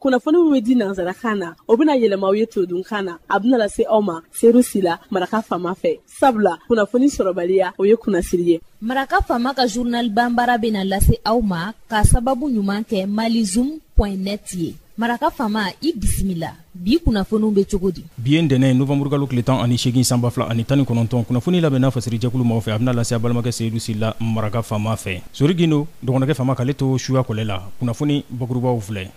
Kunnafoni min bɛ di nansarakan na, o bɛna yɛlɛma aw ye todunkan na. A bɛna lase aw ma Seru Sila, Maraka Faama fɛ. Sabula kunnafoni sɔrɔbaliya, o ye kunnasiri ye. Maraka Faama ka journal banbara bɛna lase aw ma ka sababu ɲuman kɛ malizoom.net ye. Maraka Faama, i bisimila. Bi kunnafoniw bɛ cogo di? Bi ye ntɛnɛn novanburukalo tile 18 san 2019. Kunnafoni labɛnna fasirijɛkulu maaw fɛ, a bɛna lase a balimakɛ Seyidu Sila, Maraka Faama fɛ. Sori Gindo dɔgɔnɔkɛ Faama k'ale to suya kɔlɛ la. Kunnafoni bakurubaw filɛ.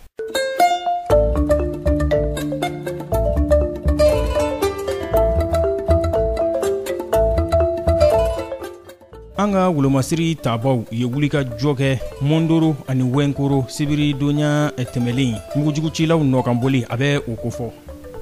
An ka wolomasiri tabaw ye wulikajɔ kɛ Mondoro ani Wɛnkoro sibiridonya tɛmɛlen. Mugujugucilaw nɔkanboli, a bɛ o kofɔ.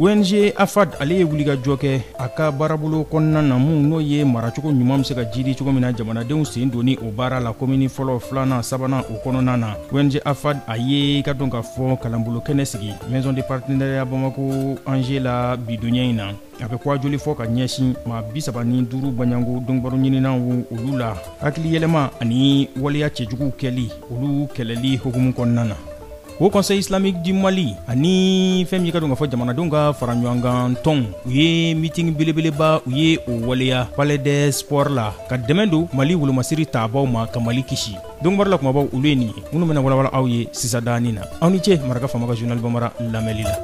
ONG AFAD ale ye wulikajɔ kɛ a ka baarabolo kɔnɔna na, mun n'o ye maracogo ɲuman bɛ se ka jidi cogo min na, jamanadenw sen donni o baara la komini fɔlɔ, filanan, sabanan o kɔnɔna na. ONG AFAD a ye ka dɔn k'a fɔ kalanbolo kɛnɛ sigi Maison de partenariat Bamako Angers la bidonya in na. A bɛ kwajoli fɔ ka ɲɛsin maa 35 baɲango donkibaru ɲininaw olu la, hakili yɛlɛma ani waleya cɛjuguw kɛli olu kɛlɛli hukumu kɔnɔna na. Haut Conseil Islamique du Mali ani fɛn min ka dɔn k'a fɔ jamanadenw ka fara ɲɔgɔn kan tɔn, u ye meeting belebeleba, u ye o waleya Palais des Sports la ka dɛmɛ don Mali wolomasiri tabaw ma ka Mali kisi. Donkibaru la kumabaw olu ye nin ye minnu bɛna walawala aw ye sisan daani na. Aw ni ce Maraka Faama ka journal bambara lamɛnli la.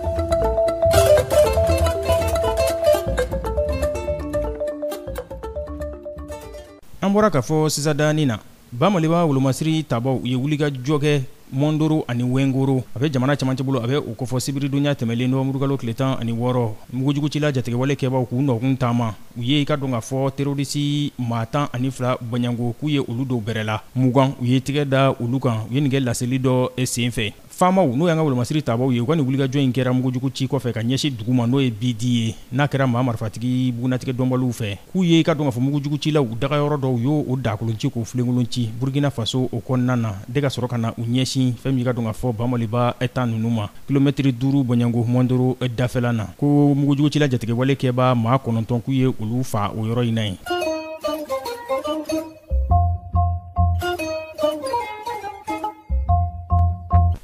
An bɔra k'a fɔ sisan daani na, Ba Maliba wolomasiri tabaw u ye wulikajɔ kɛ Mondoro ani Wɛnkoro, a bɛ jamana camancɛ bolo, a bɛ o kofɔ sibiridonya tɛmɛlen nowanburukalo tile 16. Mugujugucila jatigɛwale kɛbaw k'u nɔkun taama, u ye i ka dɔn k'a fɔ terorisi maa 12 baɲango k'u ye olu don bɛrɛ la, 20 u ye tigɛ da olu kan. U ye nin kɛ laseli dɔ senfɛ. Faamaw, n'o y'an ka wolomasiri tabaw ye, u ka nin wulikajɔ in kɛra mugujugu ci kɔfɛ ka ɲɛsin dugu ma, n'o ye Bidi ye, n'a kɛra maa marifatigi bugunnatigɛ dɔnbaliw fɛ, k'u ye i ka dɔn k'a fɔ mugujugucilaw u dagayɔrɔ dɔw y'o dakolon ci k'o filenkolon ci Burkina Faso o kɔnɔna na, de ka sɔrɔ ka na u ɲɛsin fɛn min ka dɔn k'a fɔ Bamaliba ta ninnu ma, kilomɛtiri 5 bɔɲɔgɔnko Mondoro dafɛla na, ko mugujugucila jatigɛwale kɛbaa maa 9 k'u ye olu faa o yɔrɔ in na yen.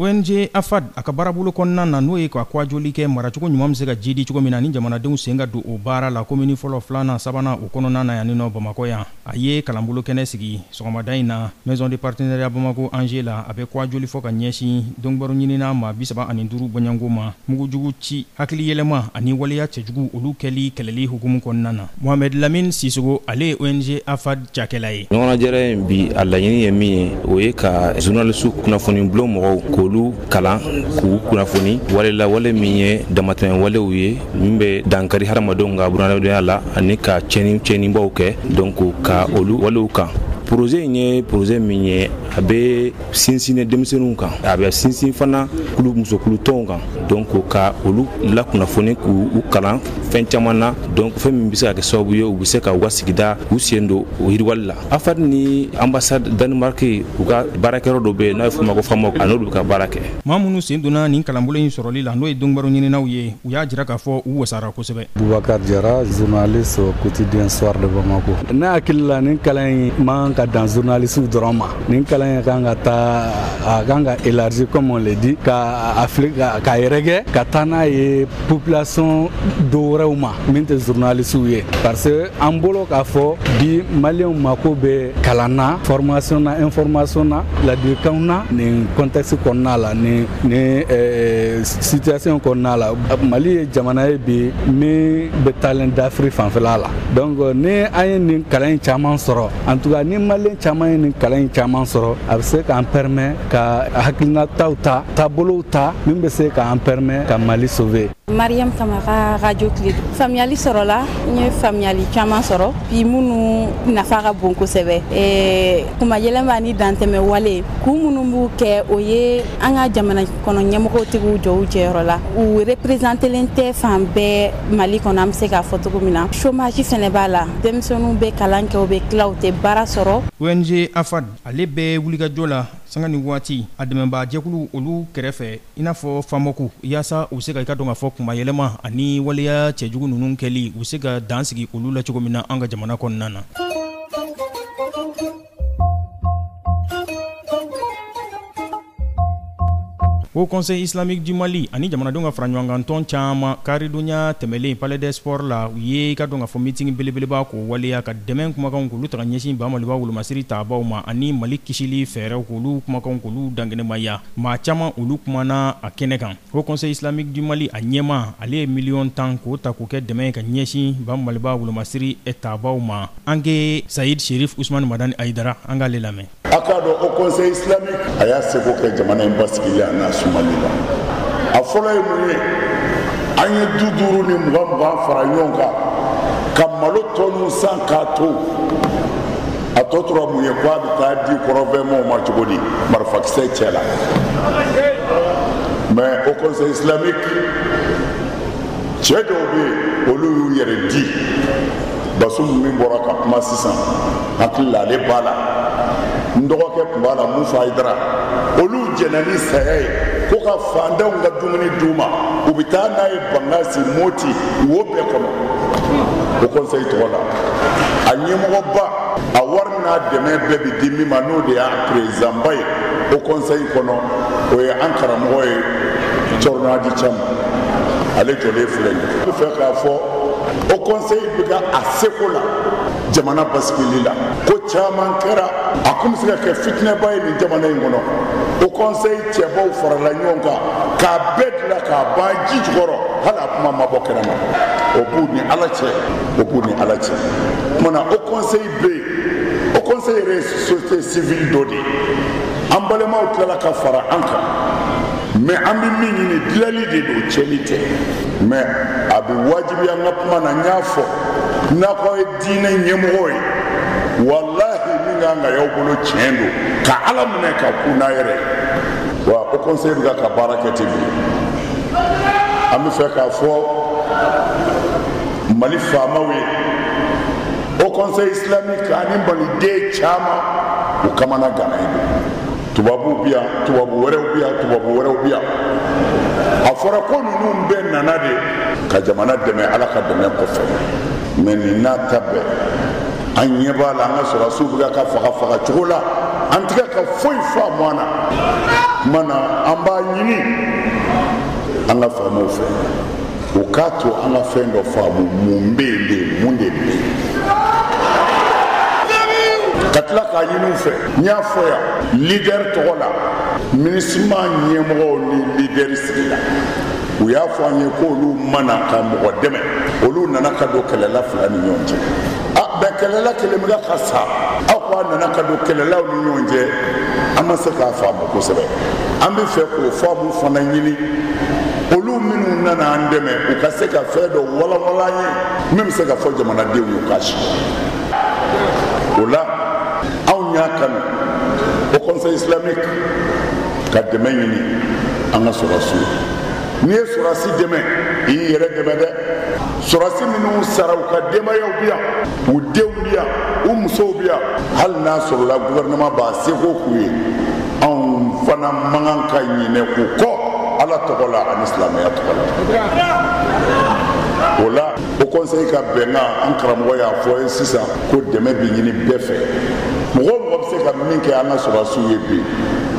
ONG AFAD a ka baarabolo kɔnɔna na, n'o ye ka kwajoli kɛ maracogo ɲuman bɛ se ka jidi cogo min na ni jamanadenw sen ka don o baara la komini fɔlɔ, filanan, sabanan o kɔnɔna na yan nɔ Bamakɔ yan, a ye kalanbolo kɛnɛ sigi sɔgɔmada in na Maison de partenariat Bamako Angers la. A bɛ kwajoli fɔ ka ɲɛsin donkibaru ɲinina maa 35 bɔɲɔgɔnko ma, mugujugu ci, hakili yɛlɛma ani waleya cɛjugu olu kɛli kɛlɛli hukumu kɔnɔna na. Mohamed Lamine Sissogo, ale ye ONG AFAD cakɛla ye. Ɲɔgɔnnajɛrɛ in bi, a laɲini ye min ye, o ye ka journaliste kunnafoni bulon mɔgɔw k'olu kalan, k'u kunnafoni wale la, wale min ye damatɛmɛ walew ye min bɛ dankari hadamadenw ka bunahadamadenya la ani ka tiɲɛnibaw kɛ, donc ka olu walew kan. Projet in ye projet min ye, a bɛ sinsin denmisɛnninw kan, a bɛ sinsin fana kulu musokulu tɔnw kan, donc ka olu lakunnafoni k'u kalan fɛn caman na, donc fɛn min bɛ se ka kɛ sababu ye u bɛ se ka u ka sigida u sen don o yiriwali la. AFAD ni ambassade Danemark, u ka baarakɛyɔrɔ dɔ bɛ yen n'a bɛ f'o ma ko FAMOC, a n'olu bɛ ka baara kɛ. Maa minnu sen donna nin kalanbolo in sɔrɔli la, n'o ye donkibaru ɲininaw ye, u y'a jira k'a fɔ u wasara kosɛbɛ. Boubacar Diarra, journaliste au quotidien Soir de Bamako. Ne hakili la, nin kalan in man ka dan journaliste dɔrɔn ma. Nin kalan in kan ka taa, a kan ka élargir comme on le dit, ka a fili ka yɛrɛkɛ ka taa n'a ye population dɔ wɛrɛw ma min tɛ journaliste ye, parce que an bolo k'a fɔ bi maliyɛnw mako bɛ kalan na, formation na, information na, ladilikanw na nin contexte kɔnɔna la, nin situation kɔnɔna la. Mali ye jamana ye bi min bɛ taalen d'Afrique fanfɛla la, donc ni an ye nin kalan in caman sɔrɔ, en tout cas ni maliyɛn caman ye nin kalan in caman sɔrɔ, a bɛ se k'an permet ka hakilinataw ta, taabolow ta min bɛ se k'an permet ka Mali sauver. Mariam Kamara, Radio Clé. Faamuyali sɔrɔla, n ye faamuyali caman sɔrɔ bi minnu nafa ka bon kosɛbɛ. Kuma yɛlɛma ni dantɛmɛ wale kun minnu b'u kɛ, o ye an ka jamana kɔnɔ ɲɛmɔgɔw tigiw jɔ u jɔyɔrɔ la, u représentelen tɛ fan bɛɛ Mali kɔnɔ. An bɛ se k'a fɔ cogo min na, chômage fɛnɛ b'a la, denmisɛnninw bɛ kalan kɛ, u bɛ tila, u tɛ baara sɔrɔ. ONG AFAD ale bɛ wulikajɔ la sanga ni waati a dɛmɛbaa jɛkulu olu kɛrɛfɛ, i n'a fɔ FAMOC, yaasa u bɛ se ka i ka dɔn k'a fɔ kuma yɛlɛma ani waleya cɛjugu ninnu kɛli, u bɛ se ka dan sigi olu la cogo min na an ka jamana kɔnɔna na. Haut Conseil islamique du Mali ani jamanadenw ka faraɲɔgɔnkantɔn caman, karidonya tɛmɛlen, Palais des Sports la, u ye ka dɔn k'a fɔ meeting belebeleba k'o waleya ka dɛmɛ kumakanw k'olu ta ka ɲɛsin Ba Maliba wolomasiri tabaw ma, ani Mali kisili fɛɛrɛw k'olu kumakanw k'olu dankɛnɛmaya. Maa caman olu kumana a kɛnɛ kan. Haut Conseil islamique du Mali a ɲɛmaa, ale ye miliyɔn 10 k'o ta k'o kɛ dɛmɛ ye ka ɲɛsin Ba Maliba wolomasiri tabaw ma. An ke Sayid Sherif Usman Madani Ayidara, an k'ale lamɛn. A k'a dɔn, Haut Conseil islamique a y'a seko kɛ jamana in basigili a n'a sumali la. A fɔlɔ ye mun ye? An ye du duuru ni mugan mugan fara ɲɔgɔn kan ka malo tɔninw san k'a to. A tɔ tora mun ye? Ko a bɛ taa di kɔrɔnfɛmɔgɔw ma cogo di, marifakisɛ cɛ la? Mais Haut Conseil islamique cɛ dɔw bɛ yen, olu y'u yɛrɛ di. Basu min bɔra ka kuma sisan, hakili la ale b'a la, n dɔgɔkɛ tun b'a la, Musa Hayidara. Olu jɛnna ni saya ye ko ka fantanw ka dumuni d'u ma. U bɛ taa n'a ye Bangasi, Moti, wo bɛɛ kɔnɔ. Haut Conseil tɔgɔ la, a ɲɛmɔgɔba, a wari n'a dɛmɛ bɛɛ bɛ di min ma, n'o de y'a présidentba ye Haut Conseil kɔnɔ, o ye an karamɔgɔ ye, Cɔrɔnɔ Adi Camu. Ale jɔlen filɛ nin ye. N bɛ fɛ k'a fɔ, Haut Conseil bɛ ka a seko la jamana basigili la. Ko caman kɛra, a kun bɛ se ka kɛ fitinɛba ye nin jamana in kɔnɔ. Haut Conseil cɛbaw farala ɲɔgɔn kan k'a bɛɛ dilan k'a ban ji jukɔrɔ, hali a kuma ma bɔ kɛnɛma. O b'u ni Ala cɛ, o b'u ni Ala cɛ. Kumana, Haut Conseil bɛ yen. Haut Conseil yɛrɛ ye société civile dɔ de ye. An balimaw tilala ka fara an kan, mais an bɛ min ɲini, dilanli de don, tiɲɛni tɛ. Mais a bɛ wajibiya n ka kuma na, n y'a fɔ n'a ko aw ye diinɛ ɲɛmɔgɔ ye, walahi, min kan ka y'aw bolo, tiɲɛ don ka Ala minɛ ka kun n'a yɛrɛ ye. Wa Haut Conseil bɛ ka baara kɛ ten bi. An bɛ fɛ k'a fɔ Mali faamaw ye, Haut Conseil islamique ani maliden caman, u kamana ganna ye don. Tubabuw bi yan, tubabu wɛrɛw bi yan, tubabu wɛrɛw bi yan. A fɔra ko ninnu bɛɛ nana de ka jamana dɛmɛ Ala ka dɛmɛ kɔfɛ. Mais nin n'a ta bɛɛ, an ɲɛ b'a la, an ka sɔrɔdasiw bɛ ka faga faga cogo la, an tɛ ka foyi faamu an na. Tuma na, an b'a ɲini an ka faamaw fɛ, u k'a to an ka fɛn dɔ faamu. Mun bɛ yen de? Mun de bɛ yen? Ka tila k'a ɲini u fɛ, n y'a fɔ yan leader tɔgɔ la, MINUSMA ɲɛmɔgɔw ni leader sigila, u y'a fɔ an ye k'olu mana ka mɔgɔ dɛmɛ, olu nana ka don kɛlɛla fila ni ɲɔgɔn cɛ. A bɛn kɛlɛla kelen bɛ ka sa, aw ko a nana ka don kɛlɛlaw ni ɲɔgɔn cɛ. An ma se k'a faamu kosɛbɛ. An bɛ fɛ k'o faamu fana ɲini. Olu minnu nana an dɛmɛ, u ka se ka fɛn dɔ walawala an ye min bɛ se ka fɔ jamanadenw ye, u k'a si o la. Anw y'a kanu, Haut Conseil islamique ka dɛmɛ ɲini an ka sɔrɔdasiw. N'i ye sɔrɔdasi dɛmɛ, i y'i yɛrɛ dɛmɛ dɛ. Sɔrɔdasi minnu sara, u ka denbayaw bi yan, u denw bi yan, u musow bi yan. Hali n'a sɔrɔla gouvernement b'a seko k'u ye, anw fana man kan ka ɲinɛ u kɔ Ala tɔgɔ la ani silamɛya tɔgɔ la. O la, Haut Conseil ka bɛnkan, an karamɔgɔ y'a fɔ ye sisan ko dɛmɛ bɛ ɲini bɛɛ fɛ. Mɔgɔ o mɔgɔ bɛ se ka min kɛ an ka sɔrɔdasiw ye bi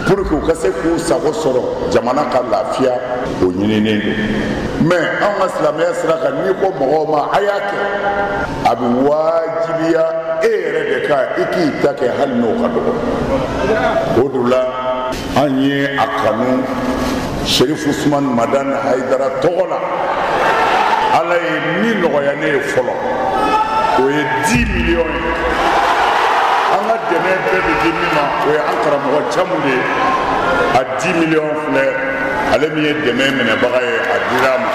pour que u ka se k'u sago sɔrɔ, jamana ka lafiya, o ɲininen don. Mais anw ka silamɛya sira kan, n'i ko mɔgɔw ma a y'a kɛ, a bɛ wajibiya e yɛrɛ de kan i k'i ta kɛ, hali n'o ka dɔgɔ. O de la, an ye a kanu Sherif Usman Madani Hayidara tɔgɔ la. Ala ye min nɔgɔya ne ye fɔlɔ, o ye 10 miliyɔn ye. An ka dɛmɛ bɛɛ bɛ di min ma, o ye an karamɔgɔ Camu de ye. A 10 miliyɔn filɛ, ale min ye dɛmɛ minɛbaga ye, a dira a ma.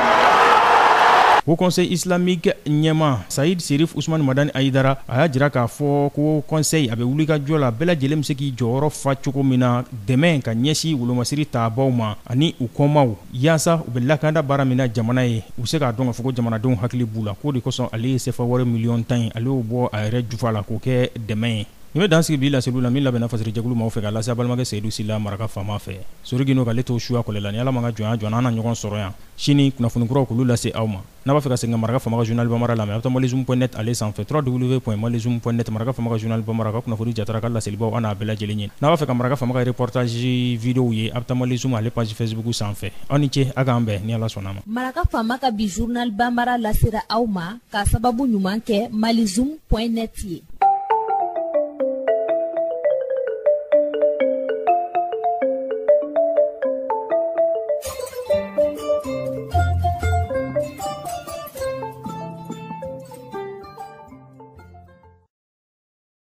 Haut Conseil islamique ɲɛmaa Sayid Serif Usman Madani Ayidara, a y'a jira k'a fɔ ko conseil a bɛ wulikajɔ la, bɛɛ lajɛlen bɛ se k'i jɔyɔrɔ fa cogo min na dɛmɛ ka ɲɛsin wolomasiri tabaw ma ani u kɔmaw, yaasa u bɛ lakanda baara min na jamana ye, u bɛ se k'a dɔn k'a fɔ ko jamanadenw hakili b'u la. K'o de kosɔn ale ye sefa wari miliyɔn 10 ye, ale y'o bɔ a yɛrɛ jufa la k'o kɛ dɛmɛ ye. Nin bɛ dan sigi bi laseliw la min labɛnna fasirijɛkulu maaw fɛ ka lase a balimakɛ Seyidu Sila maraka faama fɛ. Sori Gindo k'ale to suya kɔlɛ la ni Ala ma ka jɔnya jɔ an na ɲɔgɔn sɔrɔ yan sini kunnafoni kuraw k'olu lase aw ma. N'a b'a fɛ ka segin ka maraka faama ka journal bambara lamɛn, a bɛ taa malizoom point net ale sanfɛ, www.malizoom point net, maraka faama ka journal bambara ka kunnafoni jatara ka laselibaw an n'a bɛɛ lajɛlen ye. N'a b'a fɛ ka maraka faama ka reportage video ye, a bɛ taa malizoom ale page Facebook sanfɛ. Aw ni ce, a k'an bɛn ni Ala sɔnna ma. Maraka faama ka bi journal bambara lasera aw ma k'a sababu ɲuman kɛ malizoom point net ye.